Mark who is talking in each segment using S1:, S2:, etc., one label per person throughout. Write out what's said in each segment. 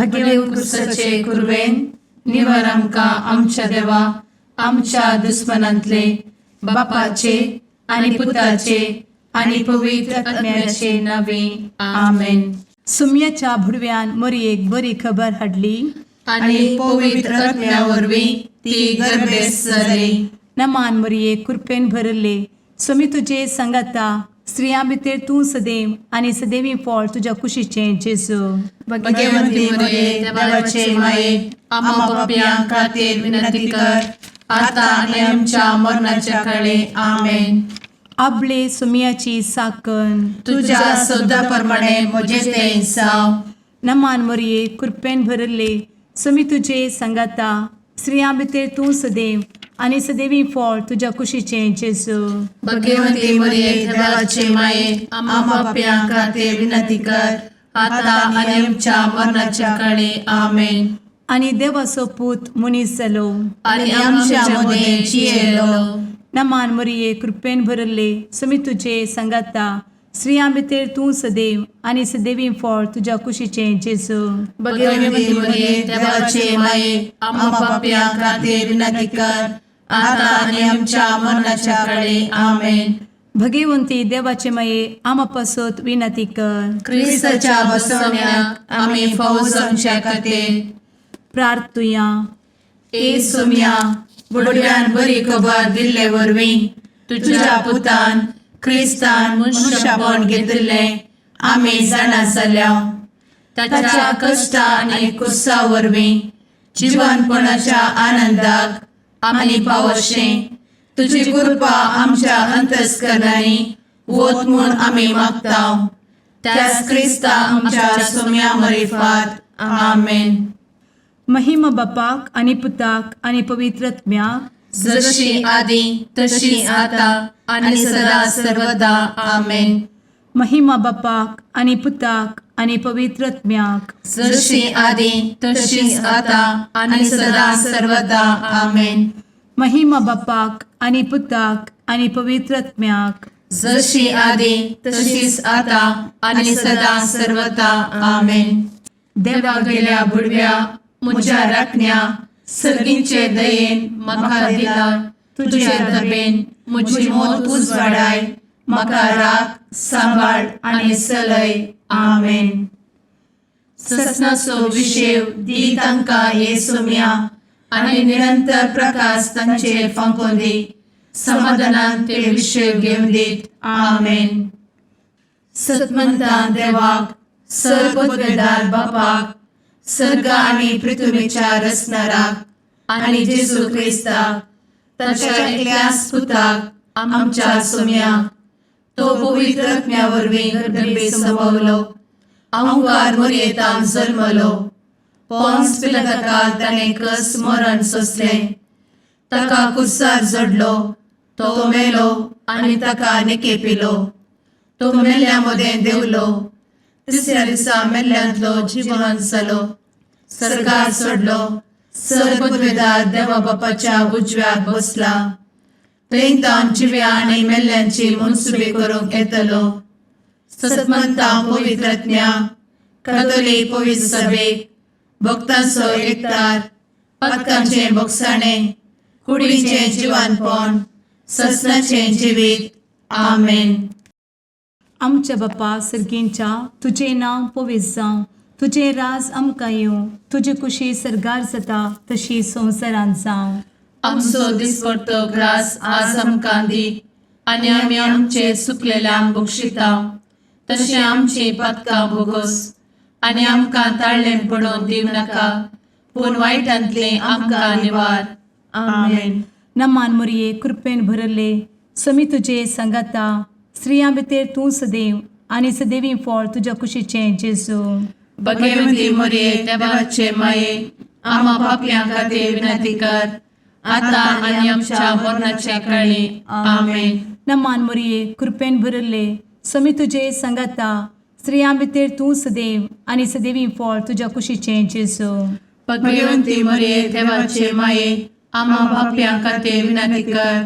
S1: भगेवन
S2: क्रुसाचे कुरवेन निवर आमकां आमच्या देवा आमच्या दुस्मनांतले बापाचे आनी पुताचे आनी पवित्र आत्म्याचे नावे. आमेन.
S1: सुम्याच्या भुडव्यान मोरयेक बरी खबर हाडली
S2: आनी पवित्र आत्म्या वरवीं ती गर्भेस्त जाली.
S1: नमान मोरये, कृपेन भरले, स्वामी तुजे सांगाता. स्त्रियां भितर तूं सदैव आनी सदैवी फळ तुज्या कुशीचें जेजू.
S2: भगवंती मरिये, देवाचे माये, आम्हा पापयां खातीर विनंती कर, आता आनी आमच्या मरणाच्या काळे. आमेन.
S1: आबले सुमियाची साकन.
S2: तुझ्या शब्दा प्रमाणे म्हजें तें जावं.
S1: नमान मोरये, कृपेन भरले, स्वामी तुजे सांगाता. स्त्रियां भितर तूं सदैव आनी सदैवी फळ तुज्या कुशीचें जेजू.
S2: भगवंती मरिये, देवाचे माये, आम्हा पापयां खातीर विनंती कर, आता आनी आमच्या मरणाच्या काळे. आमेन.
S1: आनी देवाचो पूत मनीस जालो
S2: आनी आमच्या मदें जियेलो.
S1: नमान मोरये, कृपेन भरले, स्वामी तुजे सांगाता. स्त्रियां भितर तूं सदैव आनी सदैवी फळ तुज्या कुशीचें जेजू.
S2: भगवंती मरिये, देवाचे माये, आम्हा पापयां खातीर विनंती कर, आता आनी आमच्या मरणाच्या काळे. आमेन.
S1: भगवंती देवाचे माये, आमा पासत विनंती कर.
S2: क्रिस्ताच्या बसवण्याक आमी फावो जावच्या खातीर.
S1: प्रार्थुया.
S2: ए सोम्या, बुडव्यान बरी खबर दिल्ले वरवीं तुझ्या पुतान क्रिस्तान मनुष्यपण घेतिल्लें आमी जाणा जाल्या. ताच्या कश्टा आनी कुर्सा वरवीं जिवनपणाच्या आनंदाक आमी पावशें तुजी कृपा आमच्या अंतस्करणांनी वत म्हूण आमी मागता, त्याच क्रिस्ता आमच्या सोम्या मरिफात. आमेन.
S1: महिमा बापाक आनी पुताक आनी पवित्र आत्म्याक.
S2: जशी आदी तशी आता आणि सदा सर्वदा. आमेन.
S1: महिमा बापाक आनी पुताक आनी पवित्र आत्म्याक.
S2: जशी आदी तशीच आता आणि सदा सर्वदा. आमेन.
S1: महिमा बापाक आनी पुताक आनी पवित्र आत्म्याक.
S2: जशी आदी तशीच आता आणि सदा सर्वदा. आमेन. देवा गेल्या बुडव्या म्हज्या राखण्या, सर्गींचे दयेन म्हाका दिला तुझे दबेन म्हजी मोत उजवाडाय, म्हाका राख, सांबाळ आनी चलय. आमेन. ससनाचो विशेव दी तांकां हे सोम्या आनी निरंतर प्रकाश तांचेर फांकोवन दी. समाधानान ते विशेव घेवन दीत. आमेन. सतमंतान देवाक, सर्वपदवेदार बापाक, सर्ग आनी पृथ्वीच्या रचणाराक आनी जेजू क्रिस्ताक ताच्या एकल्याच पुताक आमच्या सोम्याक, तो पवित्र आत्म्या वरवीं गर्भे संभवलो, अंकार मोरयेतान जल्मलो, पोन्स पिलाताकाल ताणें कस मरण सोंसलें, ताका कुर्सार जडलो, तो मेलो आनी ताका निकेपिलो, तो मेल्ल्या मदें देंवलो, तिसऱ्या दिसा मेल्ल्यांतलो जिवन जालो, सर्गार चडलो, सर्वपदवेदार देवा बापाच्या उजव्याक बसला, थंय तावन जिव्या आनी मेल्ल्यांची मनसुबी करूंक येतलो. सतमंता पवित्र आत्म्या, कथोलीक पवित्र सभेक, भक्तांचो एकतार, पातकांचें भोगसाणें, कुडीचें जिवानपण, ससनाचें जिवीत. आमेन.
S1: आमच्या बापा सर्गींच्या, तुजें नांव पवित्र जावं, तुजें राज आमकां येवं, तुजी कुशी सर्गार जाता तशी संवसारांत जावं.
S2: आमचो दिसपडतो ग्रास आज आमकां दी आनी आमी आमचे चुकलेल्यांक बक्षिता तशें आमची पातकां भोगोस आनी आमकां ताळ्ळें पडोवन दिवं नाका, पूण वायटांतलें आमकां निवार. आमेन.
S1: नमान मोरये, कृपेन भरले, समी तुजे सांगाता. स्त्रियां भितर तूं सदैव आनी सदैवी फळ तुज्या कुशीचें जेजू.
S2: भगवती मोरये, देवाचे माये, आम्हा पापयां खातीर विनंती कर, आता आनी आमच्या मरणाच्या काळी. आमेन.
S1: नमान मोरये, कृपेन भरले, समी तुजे सांगाता. स्त्रियां भितर तूं सदैव आनी सदैवी फळ तुज्या कुशीचें जेजू.
S2: भगवंती मोरये, देवाचे माये, आम्हा पापयां खातीर विनंती कर,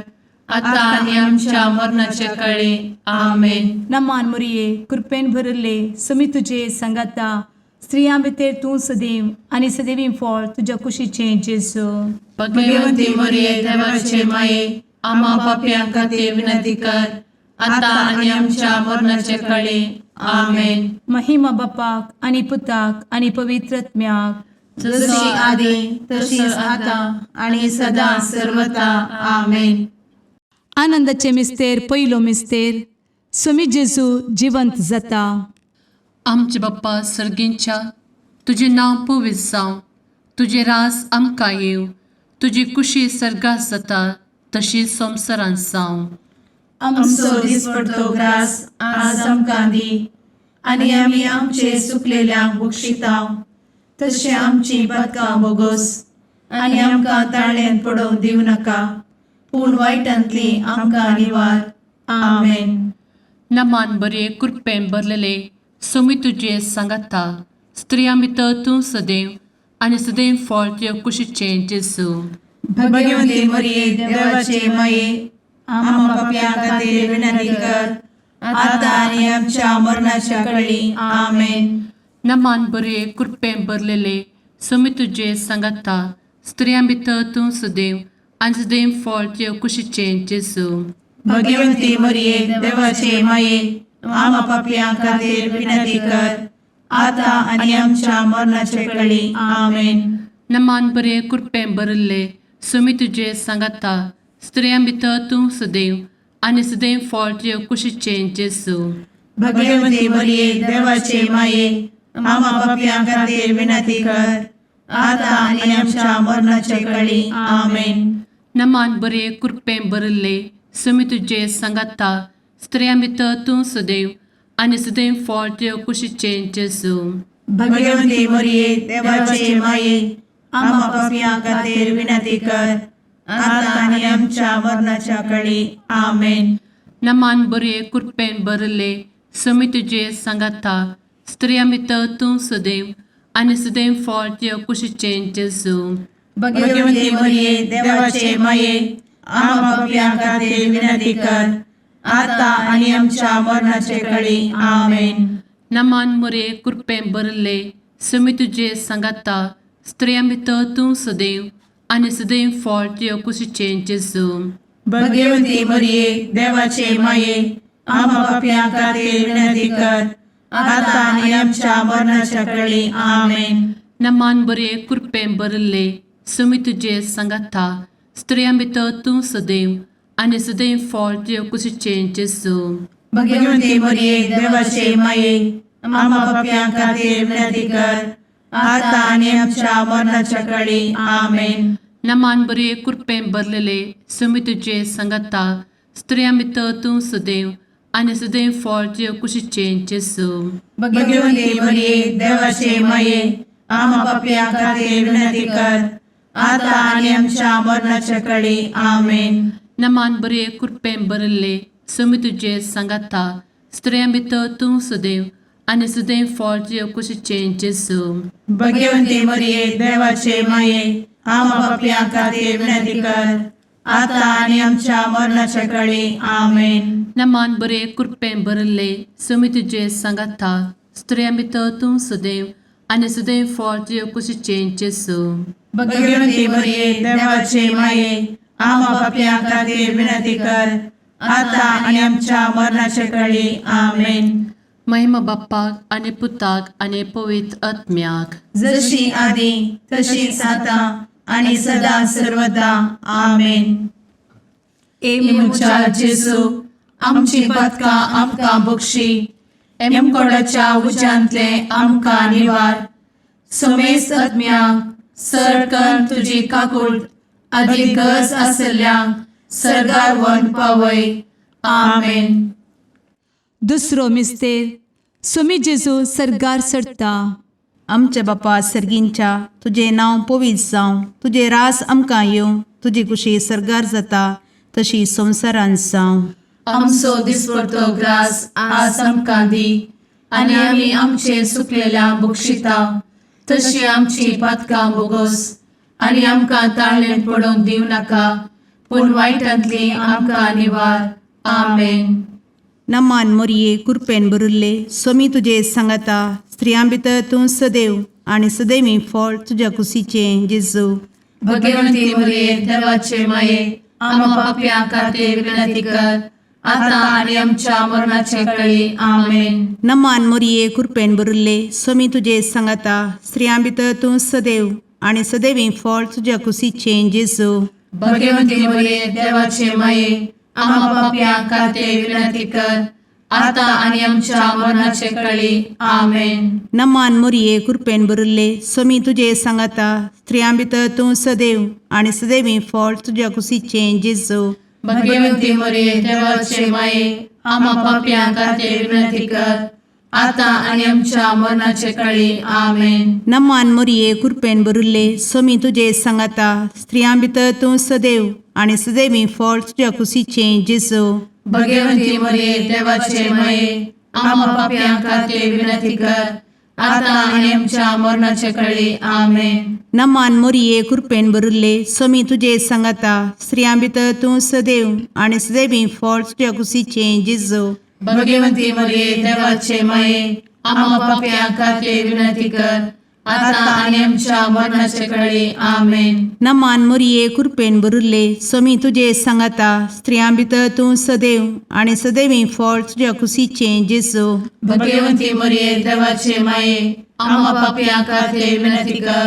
S2: आता आनी आमच्या मरणाच्या काळी. आमेन.
S1: नमान मोरये, कृपेन भरले, समी तुजे सांगाता. स्त्रियां भितर तूं सदैव आनी सदैवी फळ तुज्या कुशीचें जेजू.
S2: भगवती मरिये, देवाचे माये, आम्हा पापयां खातीर विनंती कर, आतां आनी आमच्या मरणाचे कळी. आमेन.
S1: महिमा बापाक आनी पुताक आनी पवित्र आत्म्याक.
S2: जशी आदी तशीच आतां आनी सदां सर्वता. आमेन.
S1: आनंदाचे मिस्तेर, पयलो मिस्तेर, सुमी जेजू जिवंत जाता.
S2: आमचे बाप्पा सर्गींच्या, तुजें नांव पवित्र जावं, तुजें रास आमकां येवं, तुजी कुशी सर्गात जाता तशी संवसारांत जावं.
S3: आमचो दिसपडतो ग्रास आज आमकां दी आनी आमी आमचे सुकलेल्यांक बक्षितांव तशें आमची पदकां बोगोस आनी आमकां ताळ्यान पडोवंक दिवं नाका, पूण वायटांतली आमकां निवार. आमेन.
S2: नमान बरे, कृपेन भरलेले, सोमी तुजें सांगाता, स्त्रियां भितर तूं सदैव आनी सदैव फळ तुज्या कुशीचें जेजू.
S3: भगवंती मरिये, देवाचे माये, आम्हा पापयां खातीर विनंती कर, आतां आनी आमच्या मरणाच्या कळी. आमेन.
S2: नमान बरे, कृपेन भरलेले, सोमी तुजें सांगाता, स्त्रियां भितर तूं सदैव आनी सदैव फळ तुज्या कुशीचें जेजू.
S3: भगवंती मरिये, देवाचे माये, आम्हा पापयां खातीर विनंती कर, आतां आनी आमच्या मरणाचे कळी. आमेन.
S2: नमान बरे, कृपेन भरिल्ले, सोमी तुजें सांगाता, स्त्रियां भितर तूं सदैव आनी सदैव फळ तुज्या कुशीचें जेजू.
S3: भगवंती मरिये, देवाचे माये, आम्हा पापयां खातीर विनंती कर, आतां आनी आमच्या मरणाचे कळी. आमेन.
S2: नमान बरे, कृपेन भरिल्ले, सोमी तुजें सांगाता, स्त्रियां भितर तूं सदैव आनी सदैव फळ तुज्या कुशीचें जेजू.
S3: भगवंती मरिये, देवाचे माये, आम्हा पापयां खातीर विनंती कर, आतां आनी आमच्या मरणाच्या कळी. आमेन.
S2: नमान बरे, कृपेन भरिल्ले, सोमी तुजें सांगाता, स्त्रियां भितर तूं सदैव आनी सदैव फळ तुज्या कुशीचें जेजू.
S3: भगवंती मरिये, देवाचे माये, आम्हा पापयां खातीर विनंती कर, आतां आनी आमच्या मरणाचे कळी. आमेन.
S2: नमान मोरे, कृपेन भरिल्ले, सोमी तुजें सांगाता, स्त्रियां भितर तूं सदैव आनी सदैव फळ तुज्या कुशीचें जेजू.
S3: भगवंती मरिये, देवाचे माये, आम्हा पापयां खातीर विनंती कर, आतां आनी आमच्या मरणाच्या कळी. आमेन.
S2: नमान बरे, कृपेन भरिल्ले, सोमी तुजें सांगाता, स्त्रियां भितर तूं सदैव आनी सदैव फळ तुज्या कुशीचें जेजू.
S3: भगवंती मरिये, देवाचे माये, आम्हा पापयां खातीर विनंती कर, आतां आनी आमच्या मरणाच्या कळी. आमेन.
S2: नमान बरे, कृपेन भरलेले, सोमी तुजें सांगाता, स्त्रियां भितर तूं सदैव आनी सदैव फळ तुज्या कुशीचें जेजू.
S3: भगवंती मरिये, देवाचे माये, आम्हा पापयां खातीर विनंती कर, आतां आनी आमच्या मरणाच्या कळी. आमेन.
S2: नमान बरे, कृपेन भरिल्ले, सोमी तुजें सांगाता, स्त्रियां भितर तूं सदैव आनी सदैव फळ तुज्या कुशीचें जेजू.
S3: भगवंती मरिये, देवाचे माये, आम्हा पापयां खातीर विनंती कर, आतां आनी आमच्या मरणाच्या कळी. आमेन.
S2: नमान बरे, कृपेन भरिल्ले, सोमी तुजें सांगाता, स्त्रियां भितर तूं सदैव आनी सदैव फळ तुज्या कुशीचें जेजू.
S3: भगवंती मरिये, देवाचे माये, आम्हा पापयां खातीर विनंती कर, आतां आनी आमच्या मरणाच्या कळी. आमेन.
S2: महिमा बाप्पाक आनी पुताक आनी पवित्र आत्म्याक.
S3: जशी आदी तशीच आतां आनी सदां सर्वदा. आमेन.
S1: ए
S3: म्हज्या जेजू, आमची पदकां आमकां बक्षी, एमकोडाच्या उज्यांतले आमकां निवार, समेस्त आत्म्यांक सरकन तुजी काकूळ आदी गरज आसल्ल्यांक सर्गार वन पावय. आमेन.
S1: दुसरो मिस्तेर, सुमी जेजू सर्गार चडता.
S4: आमच्या बापा सर्गींच्या, तुजें नांव पवित्र जावं, तुजें रास आमकां येवं, तुजी कुशी सर्गार जाता तशी संवसारांत जावं.
S2: आमचो दिसपडतो ग्रास आज आमकां दी आनी आमी आमचे सुकलेल्या बक्षिता तशी आमची पातकां बोगोस आनी आमकां ताळ्ळें पडोवंक दिवं नाका, पूण वायटांतली आमकां निवार. आमेन.
S4: नमान मोरये कुरपेन भरिल्ले सोमी तुजे सांगाता स्त्रियां भितर तूं सदैव आनी सदैवी फळ तुज्या कुशीचें जेजू.
S2: भगवंती मरिये देवाचे माये आम्हा पापयां खातीर विनंती कर आता आनी आमच्या मरणाचे कळी. आमेन.
S4: नमान मोरये कुरपेन भरिल्ले सोमी तुजे सांगाता स्त्रियां भितर तूं सदैव आनी सदैवी फळ तुज्या कुशीचें जेजू.
S2: भगवंती मरिये देवाचे माये आम्हा पापयां खातीर विनंती कर आता आनी आमच्या मरणाचे कळी. आमेन.
S4: नमान मोरये कुरपेन भरिल्ले सोमी तुजे सांगाता स्त्रियां भितर तूं सदैव आनी सदैवी फळ तुज्या कुशीचें जेजू.
S2: भगवंती मरिये देवाचे माये आम्हा पापयां खातीर विनंती कर आता आनी आमच्या मरणाचे कळी. आमेन.
S4: नमान मोरये कुरपेन भरिल्ले सोमी तुजे सांगाता स्त्रियां भितर तूं सदैव आनी सदैवी फळ तुज्या कुशीचें जेजू.
S2: भगवंती मरिये देवाचे माये आम्हा पापयां खातीर विनंती कर आता आनी आमच्या मरणाचे कळी. आमेन.
S4: नमान मोरये कुरपेन भरिल्ले सोमी तुजे सांगाता स्त्रियां भितर तूं सदैव आनी सदैवी फळ तुज्या कुशीचें जेजू.
S2: भगवंती मरिये देवाचे माये आम्हा पापयां खातीर विनंती कर आता आनी आमच्या मरणाचे कळी. आमेन.
S4: नमान मोरये कुरपेन भरिल्ले सोमी तुजे सांगाता स्त्रियां भितर तूं सदैव आनी सदैवी फळ तुज्या कुशीचें जेजू.
S2: भगवंती मरिये देवाचे माये आम्हा पापयां खातीर विनंती कर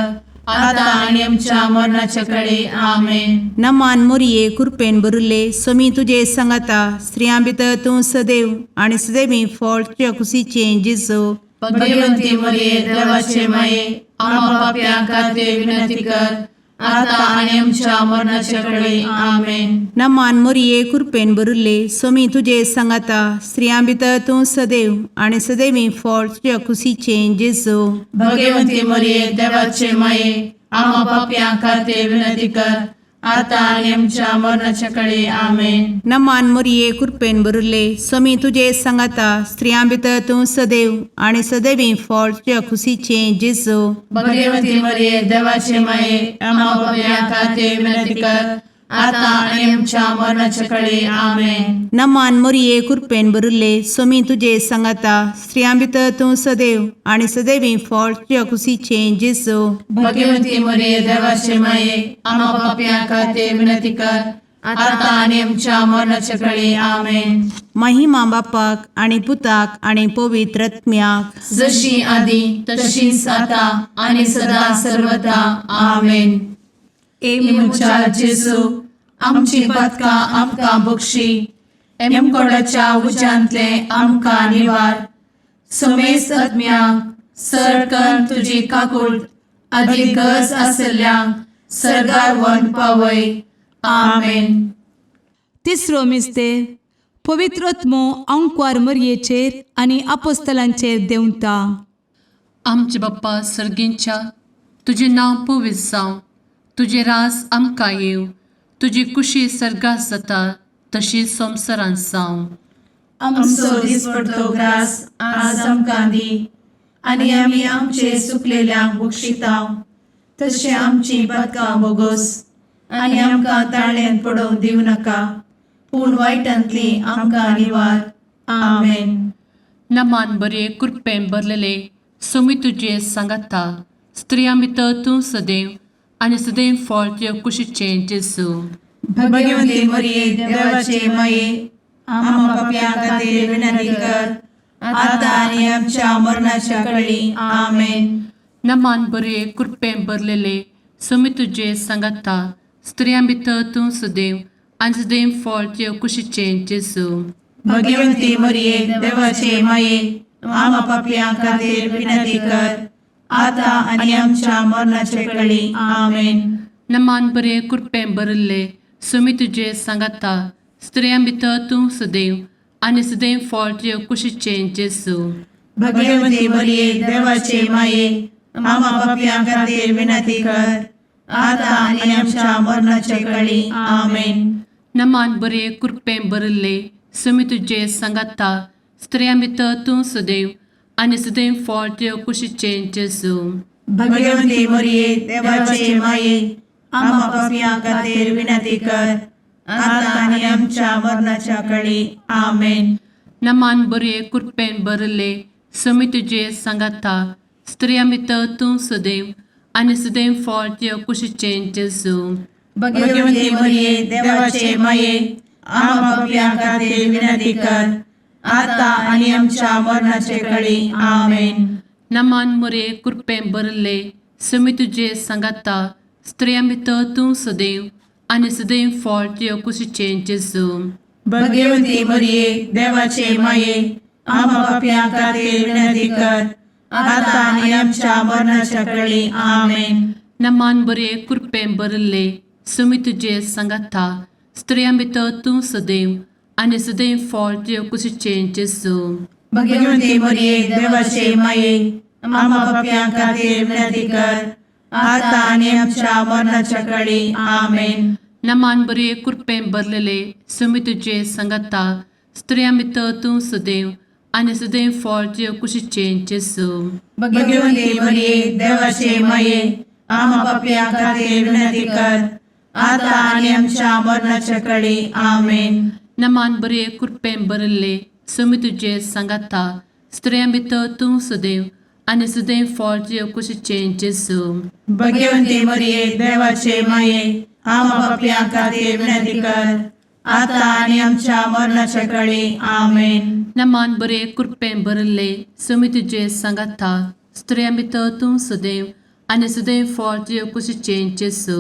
S2: आता आनी आमच्या मरणाचे कळी. आमेन.
S4: नमान मोरये कुरपेन भरिल्ले सोमी तुजे सांगाता स्त्रियां भितर तूं सदैव आनी सदैवी फळ तुज्या कुशीचें जेजू.
S2: भगवंती मरिये देवाचे माये आम्हा पापयां खातीर विनंती कर आता आनी आमच्या मरणाचे कळी. आमेन.
S4: नमान मोरये कुरपेन भरिल्ले सोमी तुजे सांगाता स्त्रियां भितर तूं सदैव आनी सदैवी फळ तुज्या कुशीचें जेजू.
S2: भगवंती मरिये देवाचे माये आम्हा पापयां खातीर विनंती कर आता आनी आमच्या मरणाचे कळी. आमेन.
S4: नमान मोरये कुरपेन भरिल्ले सोमी तुजे सांगाता स्त्रियां भितर तूं सदैव आनी सदैवी फळ तुज्या कुशीचें जेजू.
S2: भगवंती मरिये देवाचे माये आम्हा पापयां खातीर विनंती कर आता आनी आमच्या मरणाचे कळी. आमेन.
S4: नमान मोरये कुरपेन भरिल्ले सोमी तुजे सांगाता स्त्रियां भितर तूं सदैव आनी सदैवी फळ तुज्या कुशीचें जेजू.
S2: भगवंती मरिये देवाचे माये आम्हा पापयां खातीर विनंती कर आता आनी आमच्या मरणाचे कळी. आमेन.
S4: महिमा बापाक आनी पुताक आनी पवित्र आत्म्याक.
S2: जशी आदी तशीच आता आनी सदा सर्वदा. आमेन.
S1: ए
S2: म्हज्या जेजू आमची पातकां आमकां बक्षी एमकोडाच्या उज्यांतले आमकां निवार समेस्त आत्म्यांक सरकन तुजी काकूळ आदी गरज आसल्ल्यांक सरगार वन पावय. आमेन.
S1: तिसरो मिस्तेर पवित्र आत्मो अंकवार मरयेचेर आनी आपोस्तलांचेर देंवता.
S5: आमचे बाप्पा सर्गींच्या तुजें नांव पवित्र जावं, तुजें राज आमकां येवं, तुजी कुशी सर्गात जाता तशी संवसारांत जावं.
S3: आमचो दिसपडतो ग्रास आज आमकां दी आनी आमी आमचे सुकलेल्यांक बक्षितांव तशें आमची पातकां बोगोस आनी आमकां ताळ्यांत पडोवंक दिवं नाका पूण वायटांतली आमकां निवार. आमेन.
S5: नमान बरे कृपेन भरलेले सोमी तुजे सांगाता स्त्रियां भितर तूं सदैव आनी सदैव फळ तुज्या कुशीचें जेजू.
S3: भगवंती मरिये देवाचे माये आम्हा पापयां खातीर विनंती कर आता आनी आमच्या मरणाच्या कळी. आमेन.
S5: नमान बरे कृपेन भरलेले सोमी तुजे सांगाता स्त्रियां भितर तूं सदैव आनी सदैव फळ तुज्या कुशीचें जेजू.
S3: भगवंती मरिये देवाचे माये आम्हा पापयां खातीर विनंती कर आता आनी आमच्या मरणाच्या कळी. आमेन.
S5: नमान बरे कृपेन भरिल्ले सोमी तुजे सांगाता स्त्रियां भितर तूं सदैव आनी सदैव फळ तुज्या कुशीचें जेजू.
S3: भगवंती मरिये देवाचे माये आम्हा पापयां खातीर विनंती कर आता आनी आमच्या मरणाच्या कळी. आमेन.
S5: नमान बरे कृपेन भरिल्ले सोमी तुजे सांगाता स्त्रियां भितर तूं सदैव आनी सदैव फळ तुज्या कुशीचें जेजू.
S3: भगवंती मरिये देवाचे माये आम्हा पापयां खातीर विनंती कर आता आनी आमच्या मरणाच्या कळी. आमेन.
S5: नमान बरये कृपेन भरले समी तुजे सांगाता स्त्रिया भितर तूं सदैव आनी सदैव फळ तुज्या कुशीचें जेजू.
S3: भगवती मरिये, देवाचे माये, आम्हा पापयां खातीर विनंती कर, आता आनी आमच्या मरणाचे कळी. आमेन.
S5: नमान मुरे कृपेन भरले समी तुजे सांगाता स्त्रिया भितर तूं सदैव आनी सदैव फळ तुज्या कुशीचें जेजू.
S3: भगवती मरिये, देवाचे माये, आम्हा पापयां खातीर विनंती कर, आता आनी आमच्या मरणाच्या कळी. आमेन.
S5: नमान बरे कृपेन भरले समी तुजे सांगाता स्त्रिया भितर तूं सदैव आनी सदैव फळ तुज्या कुशीचें जेजू.
S3: भगवती मरिये, देवाचे माये, आम्हा पापयां खातीर विनंती कर, आता आनी आमच्या मरणाच्या कळी. आमेन.
S5: नमान बरे कृपेन भरलेले समी तुजे सांगाता स्त्रिया भितर तूं सदैव आनी सदैव फळ तुज्या कुशीचें जेजू.
S3: भगवती मरिये, देवाचे माये, आम्हा पापयां खातीर विनंती कर, आता आनी आमच्या मरणाच्या कळी. आमेन.
S5: नमान बरे कृपेन भरले समी तुजे सांगाता स्त्रिया भितर तूं सदैव आनी सदैव फळ तुज्या कुशीचें जेजू.
S3: भगवती मरिये, देवाचे माये, आम्हा पापयां खातीर विनंती कर, आता आनी आमच्या मरणाच्या कळी. आमेन.
S5: नमान बरे कृपेन भरले समी तुजे सांगाता स्त्रिया भितर तूं सदैव आनी सदैव फळ तुज्या कुशीचें जेजू.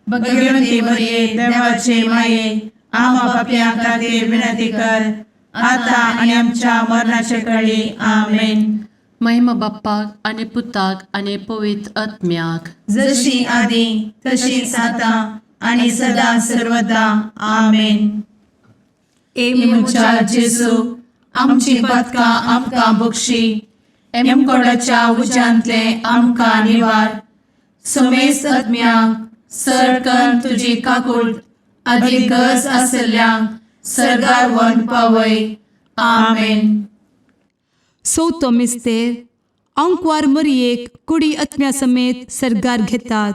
S3: भगवती मरिये, देवाचे माये, आम्हा पापयां खातीर विनंती कर, आता आनी आमच्या मरणाच्या कळी. आमेन.
S5: महिमा बाप्पाक आनी पुताक आनी पवित्र आत्म्याक.
S3: जशी आदी तशीच आता आणि सदा सर्वदा. आमेन.
S1: ए
S2: म्हज्या जेजू, आमची पातकां आमकां बक्षी, एमकोडाच्या उज्यांतले आमकां निवार, समेस्त आत्म्यांक सरकन तुजी काकूळ आदी गरज आसल्ल्यांक सरगार व्हरून पावय. आमेन.
S1: चवथो मिस्तेर आंकवार मरियेक कुडी आत्म्या समेत सर्गार घेतात.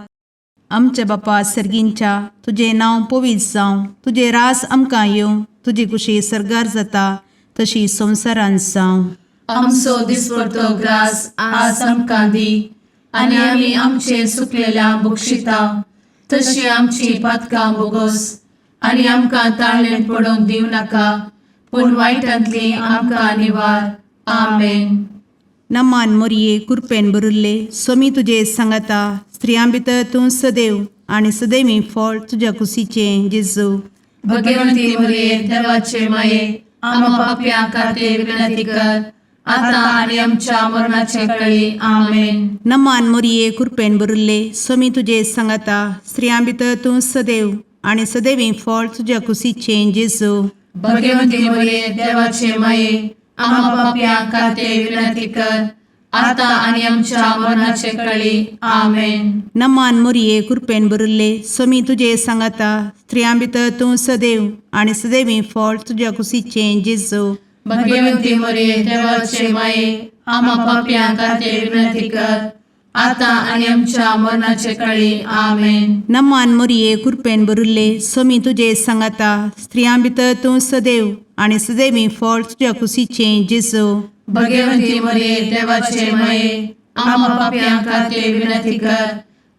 S4: आमच्या बापा सर्गींच्या, तुजें नांव पवित्र जावं, तुजें रास आमकां येवं, तुजी कुशी सर्गार जाता तशी संवसारांत जावं.
S2: आमचो दिसपडतो ग्रास आज आमकां दी आनी आमी आमचे सुकलेल्या बक्षिता तशी आमची पातकां बोगोस आनी आमकां ताळणेंत पडोवंक दिवं नाका, पूण वायटांतली आमकां निवार. आमेन.
S4: नमान मोरये, कुरपेन भरिल्ले, सोमी तुजे सांगाता, स्त्रियां भितर तूं सदैव आनी सदैवी फळ तुज्या कुशीचें जेजू.
S2: भगवंती मरिये, देवाचे माये, आम्हा पापयां खातीर विनंती कर, आता आनी आमच्या मरणाचे कळी. आमेन.
S4: नमान मोरये, कुरपेन भरिल्ले, सोमी तुजे सांगाता, स्त्रियां भितर तूं सदैव आनी सदैवी फळ तुज्या कुशीचें जेजू.
S2: भगवंती मरिये, देवाचे माये, आम्हा पापयां खातीर विनंती कर, आता आनी आमच्या मरणाचे कळी. आमेन.
S4: नमान मोरये, कुरपेन भरिल्ले, सोमी तुजे सांगाता, स्त्रियां भितर तूं सदैव आनी सदैवी फळ तुज्या कुशीचें जेजू.
S2: भगवंती मरिये, देवाचे माये, आम्हा पापयां खातीर विनंती कर, आता आनी आमच्या मरणाचे कळी. आमेन.
S4: नमान मोरये, कुरपेन भरिल्ले, सोमी तुजे सांगाता, स्त्रियां भितर तूं सदैव आनी सदैवी फळ तुज्या कुशीचें जेजू.
S2: भगवंती मरिये, देवाचे माये, आम्हा पापयां खातीर विनंती कर,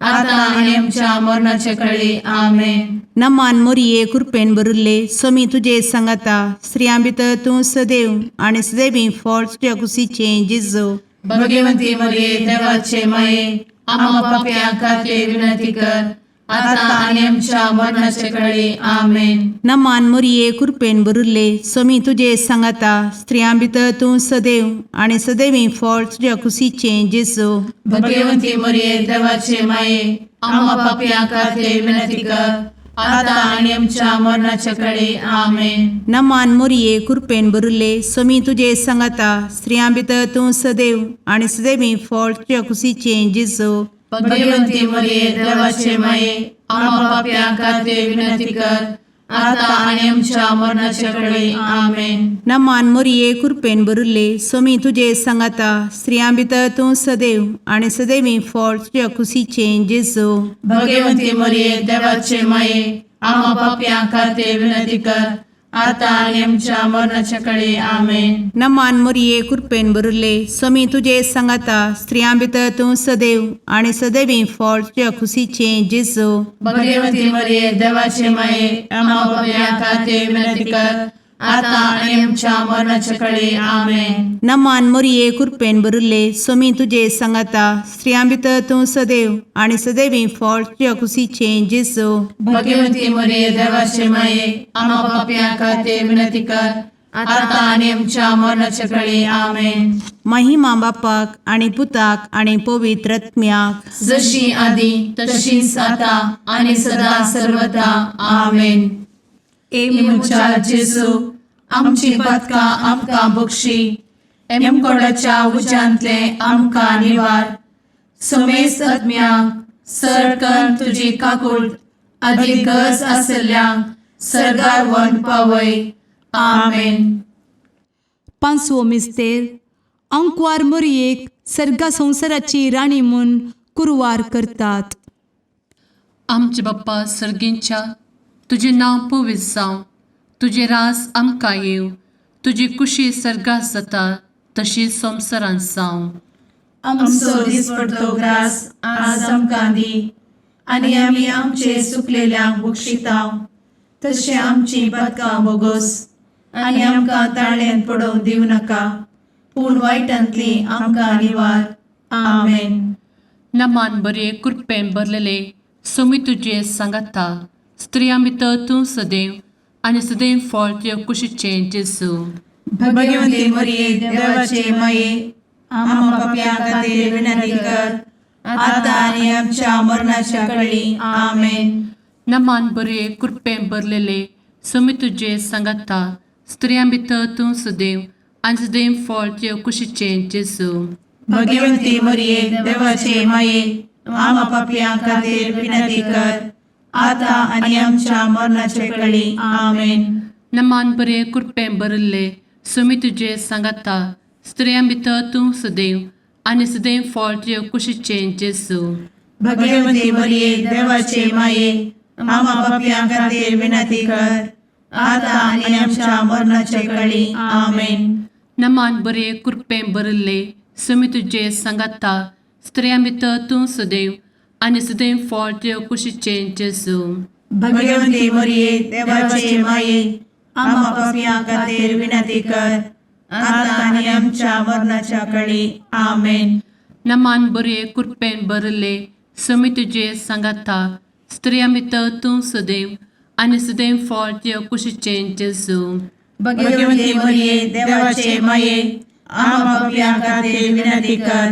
S2: आता आनी आमच्या मरणाचे कळी. आमेन.
S4: नमान मोरये, कुरपेन भरिल्ले, सोमी तुजे सांगाता, स्त्रियां भितर तूं सदैव आनी सदैवी फळ तुज्या कुशीचें जेजू.
S2: भगवंती मरिये, देवाचे माये, आम्हा पापयां खातीर विनंती कर, आता आनी आमच्या मरणाचे कळी. आमेन.
S4: नमान मोरये, कुरपेन भरिल्ले, सोमी तुजे सांगाता, स्त्रियां भितर तूं सदैव आनी सदैवी फळ तुज्या कुशीचें जेजू.
S2: भगवंती मरिये, देवाचे माये, आम्हा पापयां खातीर विनंती कर, आता आनी आमच्या मरणाचे कळी. आमेन.
S4: नमान मोरये, कुरपेन भरिल्ले, सोमी तुजे सांगाता, स्त्रियां भितर तूं सदैव आनी सदैवी फळ तुज्या कुशीचें जेजू.
S2: भगवंती मरिये, देवाचे माये, आम्हा पापयां खातीर विनंती कर, आता आनी आमच्या मरणाचे कळी. आमेन.
S4: नमान मोरये, कुरपेन भरिल्ले, सोमी तुजे सांगाता, स्त्रियां भितर तूं सदैव आनी सदैवी फळ तुज्या कुशीचें जेजू.
S2: भगवंती मरिये, देवाचे माये, आम्हा पापयां खातीर विनंती कर,
S3: आतां आनी आमच्या मरणाच्या कडे आमेन.
S4: नमान मोरये, कृपेन भरिल्ले, स्वामी तुजे सांगाता. स्त्रियां भितर तूं सदैव आनी सदैवी फळ तुज्या खुशीचें जेजू.
S3: भगवती मरिये, देवाचे माये, आम्हा पापयां खातीर विनंती कर, आतां आनी आमच्या मरणाच्या कडे आमेन.
S4: नमान मोरये, कृपेन भरिल्ले, स्वामी तुजे सांगाता. स्त्रियां भितर तूं सदैव आनी सदैवी फळ तुज्या खुशीचें जेजू.
S3: भगवती मरिये, देवाचे माये, आम्हा पापयां खातीर विनंती कर, आतां आनी आमच्या मरणाच्या कडे आमेन.
S4: महिमा बापाक आनी पुताक आनी पवित्र आत्म्याक.
S3: जशी आदी तशीच आता आणि सदा सर्वदा आमेन.
S1: ए
S3: म्हज्या जेजू, आमची पदकां आमकां बक्षी, एमकोडाच्या उज्यांतले आमकां निवार, समेस्त आत्म्यांक सरकन तुजी काकूट आदी गरज आसल्ल्यांक सरगार वन पावय. आमेन.
S1: पांचवो मिस्तेर, आंकवार मोरयेक सर्गा संवसाराची राणी म्हूण कुरवार करतात.
S5: आमचे बाप्पा सर्गींच्या, तुजें नांव पवित्र जावं, तुजें राज आमकां येवं, तुजी कुशी सर्गात जाता तशी संवसारांत जावं.
S3: आमचो दिसपडतो ग्रास आज आमकां दी, आनी आमी आमचे सुकलेल्यांक बक्षितांव, तशें आमची पदकां बोगोस, आनी आमकां ताळ्यान पडोवंक दिवं नाका, पूण वायटांतली आमकां निवार. आमेन.
S5: नमान बरे, कृपेन भरलेले, सोमी तुजे सांगाता. स्त्रियां भितर तूं सदैव आनी सदैव फळ तुज्या कुशीचें जेजू.
S3: भगवती मरिये, देवाचे माये, आम्हा पापयां खातीर विनंती कर, आतां आनी आमच्या मरणाच्या कळी. आमेन.
S5: नमान बरे, कृपेन भरलेले, सोमी तुजे सांगाता. स्त्रियां भितर तूं सदैव आनी सदैव फळ तुज्या कुशीचें जेजू.
S3: भगवती मरिये, देवाचे माये, आम्हा पापयां खातीर विनंती कर, आतां आनी आमच्या मरणाचे कळी. आमेन.
S5: नमान बरे, कृपेन भरिल्ले, सोमी तुजे सांगाता. स्त्रियां भितर तूं सदैव आनी सदैव फळ तुज्या कुशीचें जेजू.
S3: भगवती मरिये, देवाचे माये, आम्हा पापयां खातीर विनंती कर, आतां आनी आमच्या मरणाचे कळी. आमेन.
S5: नमान बरे, कृपेन भरिल्ले, सोमी तुजे सांगाता. स्त्रियां भितर तूं सदैव आनी सदैव फळ तुज्या कुशीचें जेजू.
S3: भगवती मरिये, देवाचे माये, आम्हा पापयां खातीर विनंती कर, आतां आनी आमच्या मरणाच्या कळी. आमेन.
S5: नमान बरे, कृपेन भरिल्ले, सोमी तुजे सांगाता. स्त्रियां भितर तूं सदैव आनी सदैव फळ तुज्या कुशीचें जेजू.
S3: भगवती मरिये, देवाचे माये, आम्हा पापयां खातीर विनंती कर,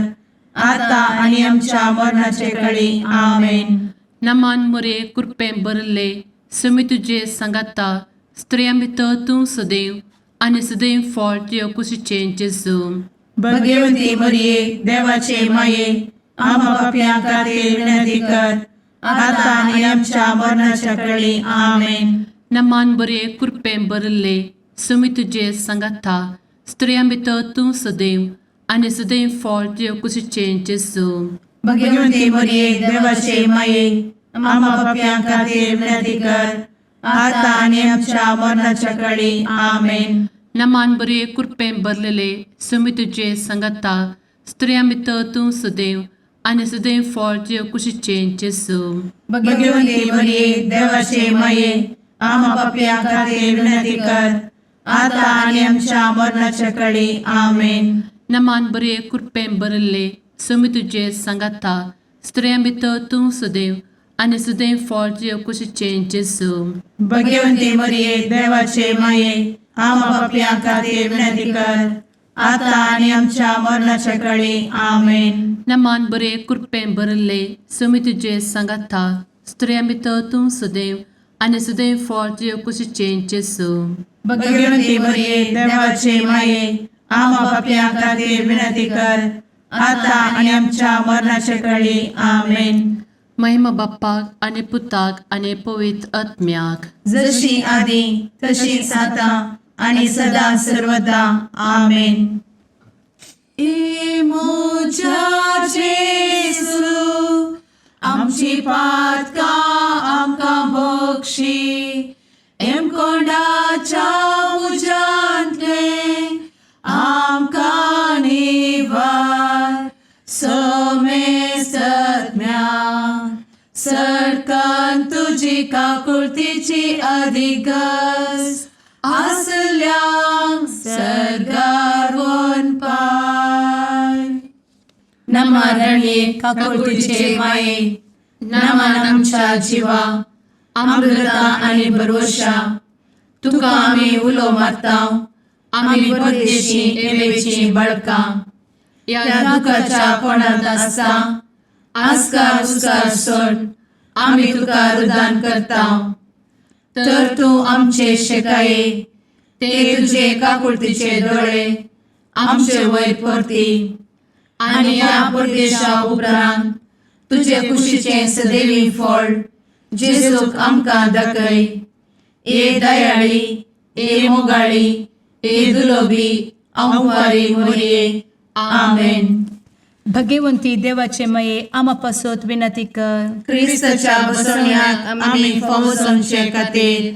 S3: आतां आनी आमच्या मरणाचे कळी. आमेन.
S5: नमान मोरे, कृपेन भरिल्ले, सोमी तुजे सांगाता. स्त्रियां भितर तूं सदैव आनी सदैव फळ तुज्या कुशीचें जेजू.
S3: भगवती मरिये, देवाचे माये, आम्हा पापयां खातीर विनंती कर, आतां आनी आमच्या मरणाच्या कळी. आमेन.
S5: नमान बरे, कृपेन भरिल्ले, सोमी तुजे सांगाता. स्त्रियां भितर तूं सदैव आनी सदैव फळ तुज्या कुशीचें जेजू.
S3: भगवती मरिये, देवाचे माये, आम्हा पापयां खातीर विनंती कर, आतां आनी आमच्या मरणाच्या कळी. आमेन.
S5: नमान बरे, कृपेन भरलेले, सोमी तुजे सांगाता. स्त्रियां भितर तूं सदैव आनी सदैव फळ तुज्या कुशीचें जेजू.
S3: भगवती मरिये, देवाचे माये, आम्हा पापयां खातीर विनंती कर, आतां आनी आमच्या मरणाच्या कळी. आमेन.
S5: नमान बरे, कृपेन भरिल्ले, सोमी तुजे सांगाता. स्त्रियां भितर तूं सदैव आनी सदैव फळ तुज्या कुशीचें जेजू.
S3: भगवती मरिये, देवाचे माये, आम्हा पापयां खातीर विनंती कर, आतां आनी आमच्या मरणाच्या कळी. आमेन.
S5: नमान बरे, कृपेन भरिल्ले, सोमी तुजे सांगाता. स्त्रियां भितर तूं सदैव आनी सदैव फळ तुज्या कुशीचें जेजू.
S3: भगवती मरिये, देवाचे माये, आम्हा पापयां खातीर विनंती कर, आतां आनी आमच्या मरणाच्या कळी. आमेन.
S5: महिमा बाप्पाक आनी पुताक आनी पवित्र आत्म्याक.
S3: जशी आदी तशीच आता आणि सदा सर्वदा. आमेन. ए म्हज्या जेजू, आमची पातकां आमकां बक्षी, एमकोंडाच्या
S2: तुजी काकुळतीची अधिगस आसल्यांक सर्गार पाय.
S3: नमरणये काकुळतीचे माये, नमन आमच्या जिवा, अमृता आनी भरवशा, तुका आमी उलो मारता, आमी परदेशी एवेची बळकां ह्या दुखाच्या कोणांत आसता, आस्कार उस्कार सोड आमी तुका रुदान करता, तर तूं आमचे शेकाये ते तुजे काकुळतीचे दोळे आमचे वयर परती आनी ह्या परदेशा उपरांत तुजे कुशीचें सदैवी फळ जेजूक आमकां दाखय. ए दयाळी, ए मोगाळी, ए दुलोबी अंवारी मोरये, आमेन.
S1: भगवंती देवाचे मये आमा पासत विनंती कर.
S3: क्रिस्ताच्या बसवण्याक आमी फावो जावचे खातीर.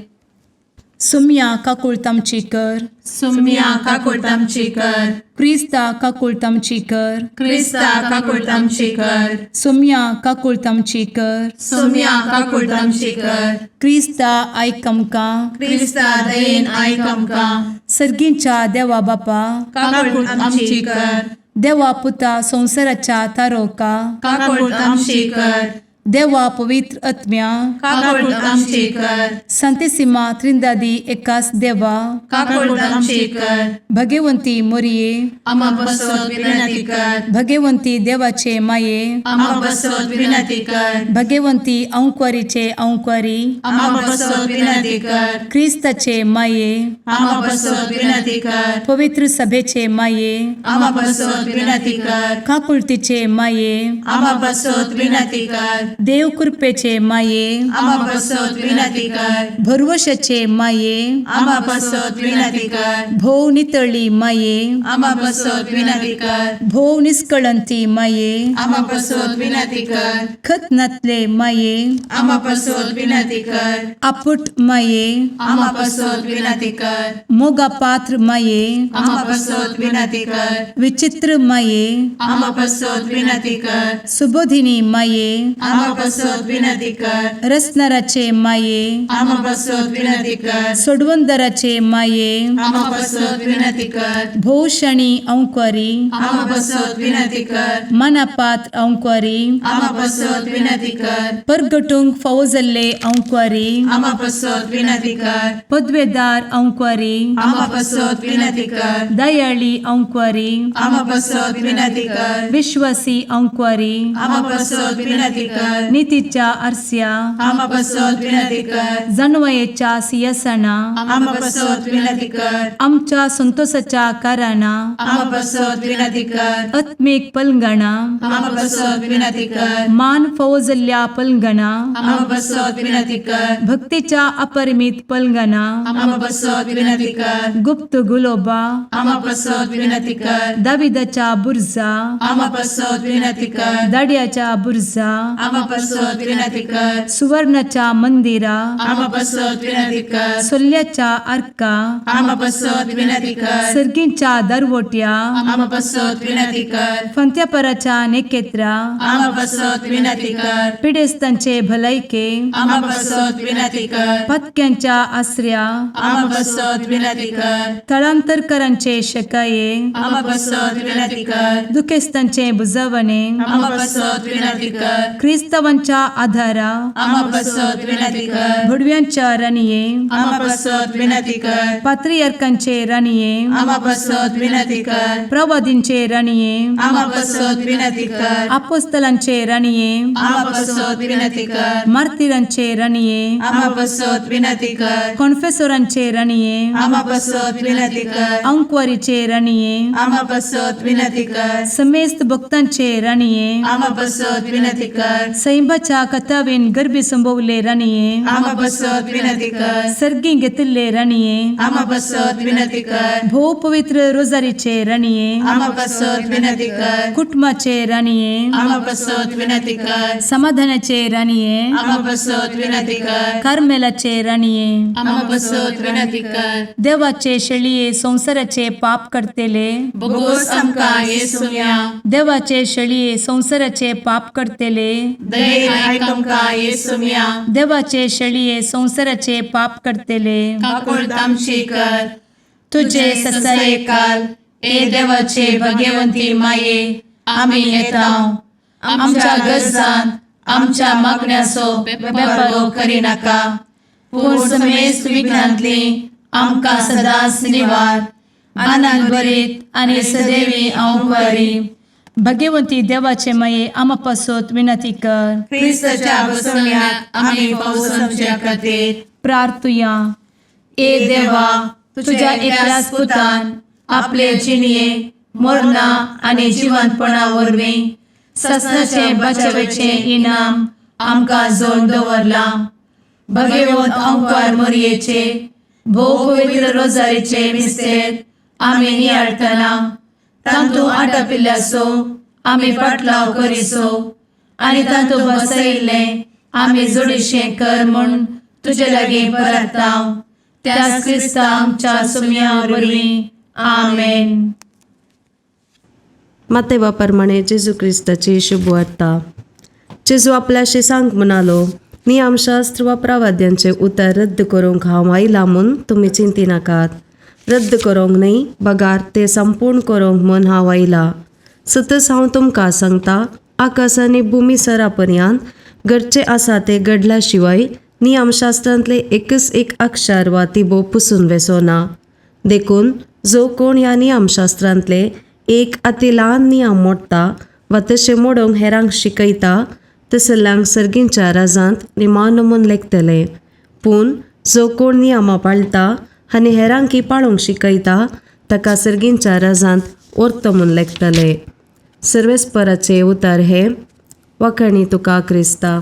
S1: सुम्या काकुळत आमची कर.
S3: सुम्या काकुळट आमची कर.
S1: क्रिस्ता काकुळत आमची कर.
S3: क्रिस्ता काकुळट आमची कर.
S1: सुम्या काकुळत आमची कर.
S3: सुम्या काकुळट आमची कर.
S1: क्रिस्ता आयक आमकां.
S3: क्रिस्ता दयेन आयक आमकां.
S1: सर्गींच्या देवा बापा,
S3: काकुळट आमची कर.
S1: देवा पुता संवसाराच्या तारोका,
S3: काकुळट आमची कर.
S1: देवा पवित्र आत्म्या,
S3: काकुळट आमची कर.
S1: संतेसिमा त्रिंदादी एकास देवा,
S3: काकुळट आमची कर.
S1: भगवंती मोरये,
S3: आमा बसत विनंती कर.
S1: भगवंती देवाचे माये,
S3: आमा बसत विनंती कर.
S1: भगवंती अंक्वारीचे अंक्वारी,
S3: आमा बसत विनंती कर.
S1: क्रिस्ताचे माये,
S3: आमा बसत विनंती कर.
S1: पवित्र सभेचे माये,
S3: आमा बसत विनंती कर.
S1: काकुळतीचे माये,
S3: आमा बसत विनंती कर.
S1: देव कृपेचे माये,
S3: आमा बसत विनंती कर.
S1: भरवशाचे माये,
S3: आमा बसत विनंती कर.
S1: भोव नितळी माये,
S3: आमा बसत विनंती कर.
S1: भोव निस्कळंती माये,
S3: आमा बसत विनंती कर.
S1: खत नातले माये,
S3: आमा बसत विनंती कर.
S1: आपुट माये,
S3: आमा बसत विनंती कर.
S1: मोगा पात्र माये,
S3: आमा बसत विनंती कर.
S1: विचित्र माये,
S3: आमा बसत विनंती कर.
S1: सुबोधिनी माये,
S3: आमा बसत विनंती कर.
S1: रसनाराचे माये,
S3: आमा बसत विनंती कर.
S1: सोडवंदराचे माये,
S3: आमा बसत विनंती कर.
S1: भोवशणी अंक्वारी,
S3: आमा बसत विनंती कर.
S1: मनापात्र अंक्वारी,
S3: आमा बसत विनंती कर.
S1: परगटूंक फावो जाल्ले अंक्वारी,
S3: आमा बसत विनंती कर.
S1: पदवेदार अंक्वारी,
S3: आमा बसत विनंती कर.
S1: दयाळी अंक्वारी,
S3: आमा बसत विनंती कर.
S1: विश्वासी अंक्वारी,
S3: आमा बसत विनंती कर.
S1: नितीच्या आरस्या,
S3: आमा बसत विनंती कर.
S1: जानवयेच्या सियासना,
S3: आमा बसत विनंती कर.
S1: आमच्या संतोषाच्या कारणा,
S3: आमा बसत विनंती कर.
S1: आत्मीक पलंगणा,
S3: आमा बसत विनंती कर.
S1: मान फावो जाल्ल्या पलंगणा,
S3: आमा बसत विनंती कर.
S1: भक्तीच्या अपरिमित पलंगणा,
S3: आमा बसत विनंती कर.
S1: गुप्त गुलोबा,
S3: आमा बसत विनंती कर.
S1: दाविदाच्या बुर्जा,
S3: आमा बसत विनंती कर.
S1: दाड्याच्या बुर्जा,
S3: आमा बसत विनंती कर.
S1: सुवर्णाच्या मंदिरा,
S3: आमा बसत विनंती कर.
S1: सोल्ल्याच्या आर्का,
S3: आमा बसत विनंती कर.
S1: सर्गींच्या दरवट्या,
S3: आमा बसत विनंती कर.
S1: फंत्यापराच्या नेकेत्रा,
S3: आमा बसत विनंती कर.
S1: पिडेस्तांचे भलायके,
S3: आमा बसत विनंती कर.
S1: पत्क्यांच्या आसऱ्या,
S3: आमा बसत विनंती कर.
S1: थळांतरकरांचे शकाये,
S3: आमा बसत विनंती कर.
S1: दुखेस्तांचे बुजवणे,
S3: आमा बसत विनंती कर.
S1: क्रिस्तावांच्या आधारा,
S3: आमा बसत विनंती कर.
S1: भुडव्यांच्या राणये,
S3: आमा बसत विनंती कर.
S1: पात्रियर्कांचे राणये,
S3: आमा बसत विनंती कर.
S1: प्रवादींचे राणये,
S3: आमा बसत विनंती कर.
S1: आपोस्तलांचे राणये,
S3: आमा बसत विनंती कर.
S1: मार्तिरांचे राणये,
S3: आमा बसत विनंती कर.
S1: कॉन्फेसोरांचे राणये,
S3: आमा बसत विनंती कर.
S1: अंक्वारीचे राणये,
S3: आमा बसत विनंती कर.
S1: समेस्त भक्तांचे राणये,
S3: आमा बसत विनंती कर.
S1: सैंबाच्या कथावेन गर्भी संभवले राणये,
S3: आमा बसत विनंती कर.
S1: सर्गी घेतिल्ले राणये,
S3: आमा बसत विनंती कर.
S1: भोव पवित्र रोजारीचे राणये,
S3: आमा बसत विनंती कर.
S1: कुटुंबाचे राणये,
S3: आमा बसत विनंती कर.
S1: समाधानाचे राणये,
S3: आमा बसत विनंती कर.
S1: कार्मेलाचे राणये,
S2: आमा बसत विनंती कर.
S1: देवाचे शेळये संवसाराचे पाप करतेले,
S2: बोगोस आमकां येसुया.
S1: देवाचे शेळये संवसाराचे पाप करतेले,
S2: दयेन आयक आमकां येसुम्या.
S1: देवाचे शेळये संवसाराचे पाप करतले,
S2: काकुळट आमची कर.
S1: तुजे
S2: तुजे
S1: ससायेकाल
S2: ससायेकाल ए देवाचे भगवंती माये, आमी येता. आमच्या गरजांत आमच्या मागण्याचो बेपर्वो करिनाका, पूण समेस्त विघ्नांतली आमकां सदांच निवार. आनंद भरीत आनी सदैवी अंवकारी
S1: भगवंती देवाचे माये, आमा पासत विनंती कर.
S3: क्रिस्ताच्या बसवण्याक आमी पावसाच्या खातीर
S1: प्रार्थुया.
S2: ए देवा, तुझ्या एकल्याच पुतान आपले जिणये मरणा आनी जिवंतपणा वरवीं ससनाचे बचावेचें इनाम आमकां जोड दवरलां. भगवंत अंकार मोरयेचे भोव पवित्र रोजारीचे मिस्तेर आमी नियाळटना तांतू आटापिल्ल्याचो आमी पाटलाव करिसो आनी तांतू बसयिल्लें आमी जोडीशें कर म्हूण तुजे लागीं परताव, त्याच क्रिस्ता आमच्या सुम्या वरवीं. आमेन.
S6: मातेवा प्रमाणे जेजू क्रिस्ताची शुभवार्ता. जेजू आपल्याशी सांग म्हणालो, नियमशास्त्र वा प्रवाद्यांचे उतर रद्द करूंक हांव आयला म्हूण तुमी चिंती नाकात. रद्द करूंक न्हय, बगार ते संपूर्ण करूंक म्हूण हांव आयला. सतच हांव तुमकां सांगता, आकाश आनी भुमी सरा पर्यंत घडचें आसा तें घडल्या शिवाय नियमशास्त्रांतलें एकच एक अक्षर वा तिबो पुसून वेचो ना. देखून जो कोण ह्या नियमशास्त्रांतले एक अती ल्हान नियम मोडटा वा तशें मोडूंक हेरांक शिकयता, तसल्यांक सर्गींच्या राजांत निमानो म्हूण लेखतले. पूण जो कोण नियमां पाळटा आनी हेरांकी पाळूंक शिकयता, ताका सर्गींच्या राजांत orto म्हूण लेखतले. सर्वेस्पराचे उतर हे. वखणी तुका क्रिस्ता.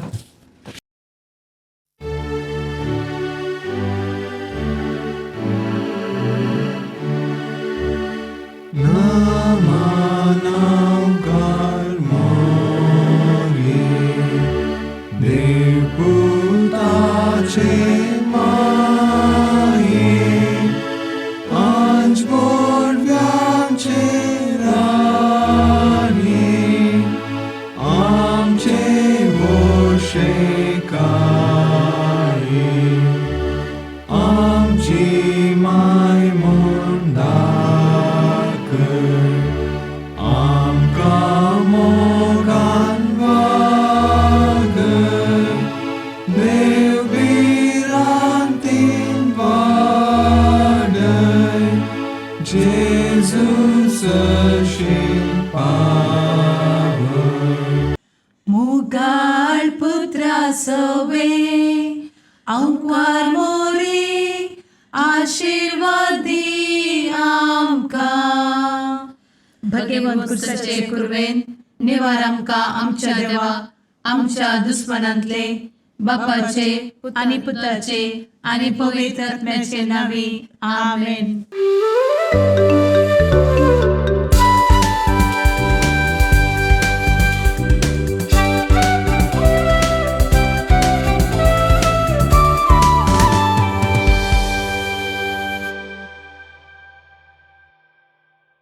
S7: देवपुताचे माये, आंज बोडव्यांचे राणी, आमचे वोशे काये, आमची माय म्हूण दाखय, आमकां मोगान वागय, देव भिरांतीन वाडय, जेजू सरशील पावय.
S3: मुगाळ पुत्रा सवे अंकार मोरे, आशीर्वाद दी आमकां.
S2: भगवंत कुर्साचे कुर्वेन निवार आमकां आमच्या देवा, आमच्या दुस्मनांतले, बापाचे आनी पुताचे आनी पवित्र आत्म्याचे नांवी. आमेन.